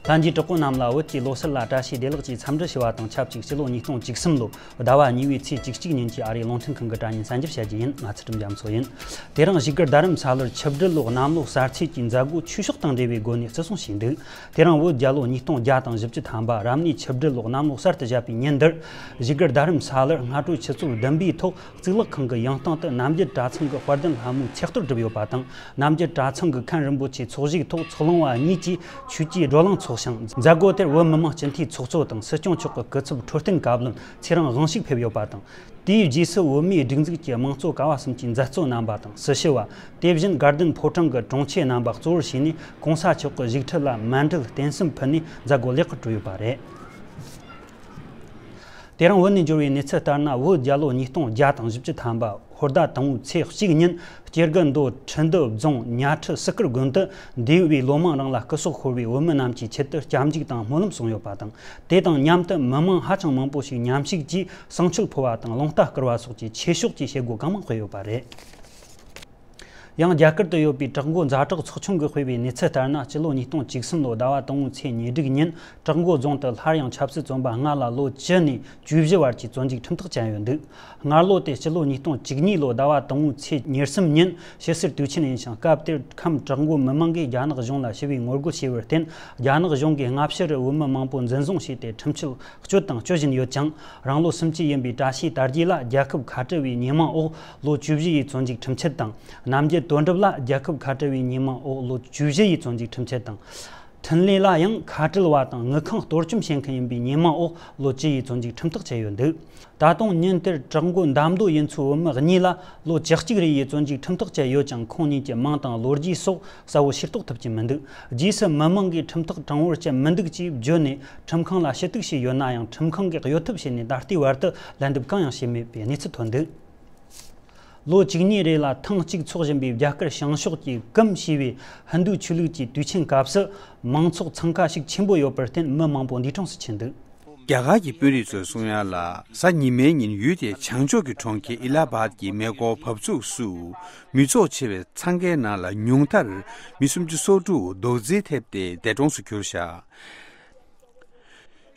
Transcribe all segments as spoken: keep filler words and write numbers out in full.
ལྷན་རྒྱས་གྲོགས་པོ་རྣམས་ལ་བོད་ཀྱི་ལོ་གསར་ལ་བཀྲ་ཤིས་བདེ་ལེགས་ཀྱི་འཚམས་འདྲི་ཞུ་བ་དང་ཆབས་ཅིག་སྤྱི་ལོ་ཉིས་སྟོང་བཅུ་གསུམ་ལོ་ཟླ་བ་གཉིས་པའི་ཚེས་བཅུ་གཅིག་ཉིན་གྱི་ཨ་རིའི་རླུང་འཕྲིན་ཁང་གི་དྲ་བརྙན་གསར་འགྱུར་བཤད་རྒྱུ་ཡིན། ང་ཚུལ་ཁྲིམས་རྒྱ་མཚོ་ཡིན། དེ་རིང་བཞུགས་སྒར་རྡ་རམ་ས་ལར་ཆུ་སྦྲུལ་ལོ་གནམ་ལོ་གསར་ཚེས་ཀྱི་མཛད་སྒོ་ཆོས་ཕྱོགས་དང་འབྲེལ་བའི་སྒོ་ནས་བརྩི་སྲུང་བྱས་འདུག་དེ་རིང་བོད་རྒྱལ་ལོ་ཉིས་སྟོང་བརྒྱ་དང་བཞི་བཅུ་ཐམ་པ་རབ་གནས་ཆུ་སྦྲུལ་ལོ་གནམ་ལོ་གསར་དུ་བཞད་པའི་ཉིན་འདིར་བཞུགས་སྒར་རྡ་རམ་ས་ལར་སྔ་དྲོ་ཆུ་ཚོད་བདུན་པའི་ཐོག་གཙུག་ལག་ཁང་གི་ཡང་སྟེང་དུ་རྣམ་རྒྱལ་གྲྭ་ཚང་གི་དཔལ་ལྡན་ལྷ་མོའི་ཚེས་གཏོར་བསྒྲུབས་ཡོད་པ་དང་། རྣམ་རྒྱལ་གྲྭ་ཚང་གི་མཁན་རིན་པོ་ཆེ་ཚོགས་ཞུགས་ཐོག་ཚོགས་ལངས་པ་གཉིས་ཀྱིས་ཆོས་ཀྱི་བགྲོ་གླེང་འཚོགས་ཤིང་། མཛད་སྒོ་དེར་བོད་མི་མང་སྤྱི་འཐུས་ཚོགས་གཙོ་དང་སྲིད་སྐྱོང་མཆོག་གི་སྐུ་ཚབ་འཕྲོད་བསྟེན་བཀའ་བློན་ཚེ་རིང་དབང་ཕྱུག་ཕེབས་ཡོད་པ་དང་། དེའི་རྗེས་སུ་བོད་མིའི་སྒྲིག་འཛུགས་ཀྱི་དམངས་གཙོ་ཀ་བ་གསུམ་གྱི་མཛད་གཙོ་རྣམ་པ་དང་སྲི་ཞུ་བ། དེ་བཞིན་དགའ་ལྡན་ཕོ་བྲང་གི་དྲུང་ཆེ་རྣམ་པ་གཙོ་བོར་བྱས་ནས་གོང་ས་མཆོག་གི་བཞུགས་ཁྲི་ལ་མཎྜལ་རྟེན་གསུམ་ཕུལ་ནས་མཛད་སྒོ་ལེགས་པར་གྲུབ་ཡོད་པ་རེད། དེ་རིང་བོད་ནས་འབྱོར་བའི་གནས་ཚུལ་ལྟར་ན། བོད་རྒྱལ་ལོ་ཉིས་སྟོང་བརྒྱ་དང་བཞི་བཅུ་ཐམ་པ་ཧོར་ཟླ་དང་པོའི་ཚེས་གཅིག་ཉིན་སྐྱེ་རྒུ་མདོ་ཁྲི་འདུ་རྫོང་ཉ་ཁྲི་སི་ཀུར་དགོན་དུ་འདས་པའི་ལོ་མང་རིང་ལ་སྐུ་སྲོག་ཤོར་བའི་བོད་མི་རྣམས་ཀྱི་ཆེད་དུ་སྐྱབས་འཇུག་དང་སྨོན་ལམ་གསུངས་ཡོད་པ་དང་། དེ་དང་མཉམ་དུ་མི་མང་ཧ་ཅང་མང་པོ་ཞིག་མཉམ་ཞུགས་ཀྱིས་བསང་མཆོད་ཕུལ་བ་དང་རླུང་རྟ་བསྐུར་བ་སོགས་ཀྱི་ཆོས་ཕྱོགས་ཀྱི་བྱེད་སྒོ་གང་མང་སྤེལ་ཡོད་པ་རེད། ཡང་རྒྱ་གར་དུ་ཡོད་པའི་བྲག་འགོ་ཛ་དྲག་ཚོགས་ཆུང་གིས་སྤེལ་བའི་གནས་ཚུལ་ལྟར་ན། སྤྱི་ལོ་ཉིས་སྟོང་བཅུ་གསུམ་ལོ་ཟླ་བ་དང་པོའི་ཚེས་ཉེར་དྲུག་ཉིན་བྲག་འགོ་རྫོང་དུ་སླར་ཡང་ཆབ་སྲིད་བཙོན་པ་ལྔ་ལ་ལོ་བཅུ་ནས་བཅུ་བཞི་བར་གྱི་བཙོན་འཇུག་ཁྲིམས་ཐག་བཅད་ཡོད་འདུག་སྔ་ལོ་དེ་སྤྱི་ལོ་ཉིས་སྟོང་བཅུ་གཉིས་ལོ་ཟླ་བ་དང་པོའི་ཚེས་ཉེར་གསུམ་ཉིན་ཕྱི་སེར་དུས་ཆེན་ཡིན་ཞིང་། སྐབས་དེར་ཁམས་བྲག་འགོ་མི་མང་གིས་རྒྱ་ནག་གཞུང་ལ་ཞི་བའི་ངོ་རྒོལ་བྱས་པར་བརྟེན། རྒྱ་ནག་གཞུང་གིས་སྔ་ཕྱི་རུ་བོད་མི་མང་པོ་འཛིན་བཟུང་བྱས་ཏེ་ཁྲིམས་ཆད་གཅོད་དང་གཅོད་བཞིན་ཡོད་ཅིང་། རང་ལོ་སུམ་ཅུ་ཡིན་པའི་བཀྲ་ཤིས་དར་རྒྱས་ལ་རྒྱལ་ཁབ་ཁ་བྲལ་བའི་ཉེས་མིང་འོག་ལོ་བཅུ་བཞི་ཡི་བཙོན་འཇུག་ཁྲིམས་ཆད་དང་། རྣམ་རྒྱལ་དོན་གྲུབ་ལ་རྒྱལ་ཁབ་ཁ་བྲལ་བའི་ཉེས་མིང་འོག་ལོ་བཅུ་བཞི་ཡི་བཙོན་འཇུག་ཁྲིམས་ཆད་དང་། འཕྲིན་ལས་ལ་ཡང་ཁ་བྲལ་བ་དང་དངུལ་ཁང་གཏོར་བཅོམ་བྱེད་མཁན་ཡིན་པའི་ཉེས་མིང་འོག་ལོ་བཅུ་ཡི་བཙོན་འཇུག་ཁྲིམས་ཐག་བཅད་ཡོད་འདུག་ད་དུང་ཉིན་དེར་བྲག་འགོ་འདམ་རྡོ་ཡུལ་ཚོའི་བུད་མེད་གཉིས་ལ་ལོ་བཅུ་གཅིག་རེ་ཡི་བཙོན་འཇུག་ཁྲིམས་ཐག་བཅད་ཡོད་ཀྱང་། ཁོང་གཉིས་ཀྱི་མིང་དང་ལོ་རྒྱུས་སོགས་གསལ་བོ་ཤེས་རྟོགས་ཐུབ་ཀྱི་མི་འདུག་རྗེས་སུ་མི་མང་གིས་ཁྲིམས་ཐག་དྲང་བོར་བཅད་མི་འདུག་ཅེས་བརྗོད་ནས་ཁྲིམས་ཁང་ལ་ཞུ་གཏུག་བྱས་ཡོད་ན་ཡང་། ཁྲིམས་ཁང་གིས་གཡོལ་ཐབས་བྱས་ནས་ད་ལྟའི་བར་དུ་ལན་འདེབས་གང་ཡང་བྱས་མེད་པའི་གནས་ཚུལ་ཐོན་འདུག་ལོ་བཅུ་གཉིས་རེ་ལ་ཐེངས་གཅིག་འཚོགས་བཞིན་པའི་རྒྱ་གར་བྱང་ཕྱོགས་ཀྱི་ཀུམ་ཞེས་པའི་ཧིན་རྡུ་ཆོས་ལུགས་ཀྱི་དུས་ཆེན་སྐབས་སུ། མང་ཚོགས་འཚང་ཁ་ཤུགས་ཆེན་པོ་ཡོད་པར་བརྟེན། མི་མང་པོ་འདས་གྲོངས་སུ་ཕྱིན་འདུག་རྒྱ་གར་གྱི་དཔོན་རིགས་ཚོས་གསུང་ཡ་ལ། གཟའ་ཉི་མའི་ཉིན་ཡུལ་དེའི་བྱང་ཕྱོགས་ཀྱི་གྲོང་ཁྱེར་ཨི་ལ་ཧ་བཱད་ཀྱི་མེ་འཁོར་བབས་ཚུགས་སུ། མི་ཚོགས་ཆེ་བའི་འཚང་ཁའི་ནང་ལ་ཉུང་མཐར་མི་སུམ་ཅུ་སོ་དྲུག་རྡོག་རྫིས་ཐེབས་ཏེ་འདས་གྲོངས་སུ་གྱུར་ཤག་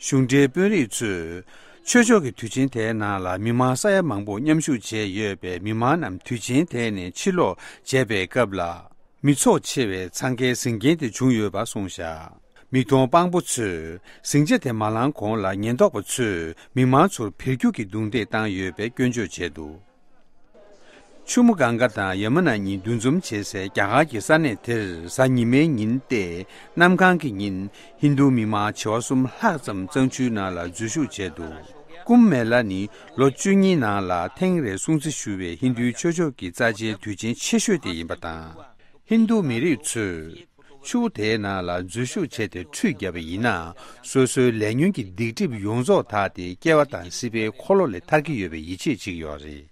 གཞུང་འབྲེལ་དཔོན་རིགས་ཚོས། ཆོས་ཕྱོགས་ཀྱི་དུས་ཆེན་དེའི་ནང་ལ་མི་མང་ས་ཡ་མང་པོ་མཉམ་ཞུགས་བྱས་ཡོད་པས། མི་མང་རྣམས་དུས་ཆེན་དེ་ནས་ཕྱིར་ལོག་བྱས་པའི་སྐབས་ལ། མི་ཚོགས་ཆེ་བའི་འཚང་ཁའི་གཟིངས་རྒྱན་དེ་བྱུང་ཡོད་པ་གསུངས་བཞག་མིག་མཐོང་དཔང་པོ་ཚོས་གཟིངས་ཆ་དེ་མ་ལངས་གོང་ལ་ཉེན་རྟོག་པ་ཚོས་མི་མང་ཚོར་འབུད་སྐྱོར་གྱི་རྡུང་རྡེག་བཏང་ཡོད་པའི་སྐྱོན་བརྗོད་བྱས་འདུག་ཆུ་མོ་གངྒཱ་དང་ཡ་མུ་ན་གཉིས་འདུ་འཛོམས་བྱེད་སའི་རྒྱ་གར་གྱི་ས་གནས་དེར་གཟའ་ཉི་མའི་ཉིན་ཏེ་གནམ་གང་གི་ཉིན། ཧིན་རྡུ་མི་མང་བྱེ་བ་གསུམ་ལྷག་ཙམ་གཙང་ཆུའི་ནང་ལ་འཛུལ་ཞུགས་བྱས་འདུག་ཀུམ་མེ་ལ་ནི་ལོ་བཅུ་གཉིས་ནང་ལ་ཐེངས་རེ་སྲུང་བརྩི་ཞུ་བའི་ཧིན་རྡུའི་ཆོས་ཕྱོགས་ཀྱི་རྩ་ཆེའི་དུས་ཆེན་ཆེ་ཤོས་དེ་ཡིན་པ་དང་། ཧིན་རྡུ་མི་རིགས་ཚོས་ཆུ་བོ་དེའི་ནང་ལ་འཛུལ་ཞུགས་བྱས་ཏེ་ཁྲུས་བརྒྱབ་པ་ཡིན་ན། སོ་སོའི་ལས་ཉོན་གྱི་སྡིག་སྒྲིབ་ཡོངས་རྫོགས་དག་སྟེ། སྐྱེ་བ་དང་སྲིད་པའི་འཁོར་ལོ་ལས་ཐར་གྱི་ཡོད་པའི་ཡིད་ཆེས་བྱེད་ཀྱི་ཡོད་རེད།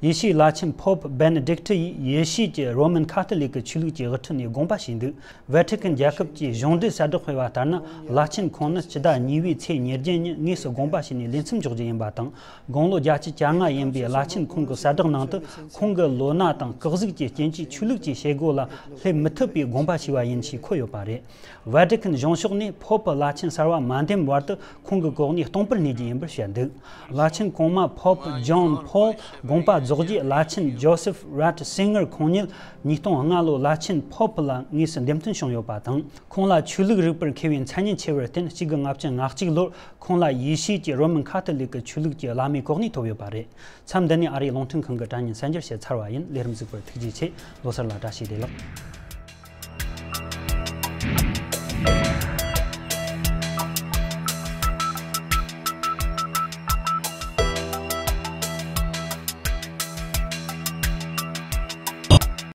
ཡེ་ཤུའི་བླ་ཆེན་Pope Benedict ཡིས་ཡེ་ཤུ་གྱི་རོ་མན་ཁ་ཐོ་ལིག་གི་ཆོས་ལུགས་ཀྱི་དབུ་ཁྲིད་ནས་དགོངས་པ་ཞུས་འདུག་ཝེ་ཊི་ཀན་རྒྱལ་ཁབ་ཀྱི་གཞུང་འབྲེལ་གསལ་བསྒྲགས་སྤེལ་བ་ལྟར་ན། བླ་ཆེན་ཁོང་ནི་སྤྱི་ཟླ་གཉིས་པའི་ཚེས་ཉེར་བརྒྱད་ཉིན་དངོས་སུ་དགོངས་པ་ཞུས་ནས་ལས་མཚམས་འཇོག་རྒྱུ་ཡིན་པ་དང་། དགུང་ལོ་བརྒྱད་ཅུ་གྱ་ལྔ་ཡིན་པའི་བླ་ཆེན་ཁོང་གི་གསལ་བསྒྲགས་ནང་དུ། ཁོང་གི་ལོ་ན་དང་སྐུ་གཟུགས་ཀྱི་རྐྱེན་གྱིས་ཆོས་ལུགས་ཀྱི་བྱེད་སྒོ་ལ་སླེབས་མི་ཐུབ་པའི་དགོངས་པ་ཞུས་པ་ཡིན་ཞེས་འཁོད་ཡོད་པ་རེད། ཝེ་ཊི་ཀན་གཞུང་ཕྱོགས་ནས་Pope བླ་ཆེན་གསར་བ་མ་འདེམས་བར་དུ་ཁོང་གི་གོ་གནས་སྟོང་པར་གནས་རྒྱུ་ཡིན་པར་བཤད་འདུག་བླ་ཆེན་གོང་མ་Pope John Paul དགོངས་པ་རྫོགས་རྗེས། བླ་ཆེན་Joseph Ratzinger ཁོང་ཉིད་ཉིས་སྟོང་ལྔ་ལོ་བླ་ཆེན་Pope ལ་དངོས་སུ་འདེམས་ཐོན་བྱུང་ཡོད་པ་དང་། ཁོང་ལ་ཆོས་ལུགས་རིག་པར་མཁས་པའི་མཚན་སྙན་ཆེ་བར་བརྟེན། གཅིག་དགུ་ལྔ་བཅུ་ང་གཅིག་ལོར་ཁོང་ལ་ཡེ་ཤུ་གྱི་རོ་མན་ཁ་ཐོ་ལིག་གི་ཆོས་ལུགས་ཀྱི་བླ་མའི་གོ་གནས་ཐོབ་ཡོད་པ་རེད། མཚམས་འདི་ནས་ཨ་རིའི་རླུང་འཕྲིན་ཁང་གི་དྲ་བརྙན་གསར་འགྱུར་བཤད་ཚར་བ་ཡིན། ལས་རིམ་གཟིགས་པར་ཐུགས་རྗེ་ཆེ། ལོ་གསར་ལ་བཀྲ་ཤིས་བདེ་ལེགས།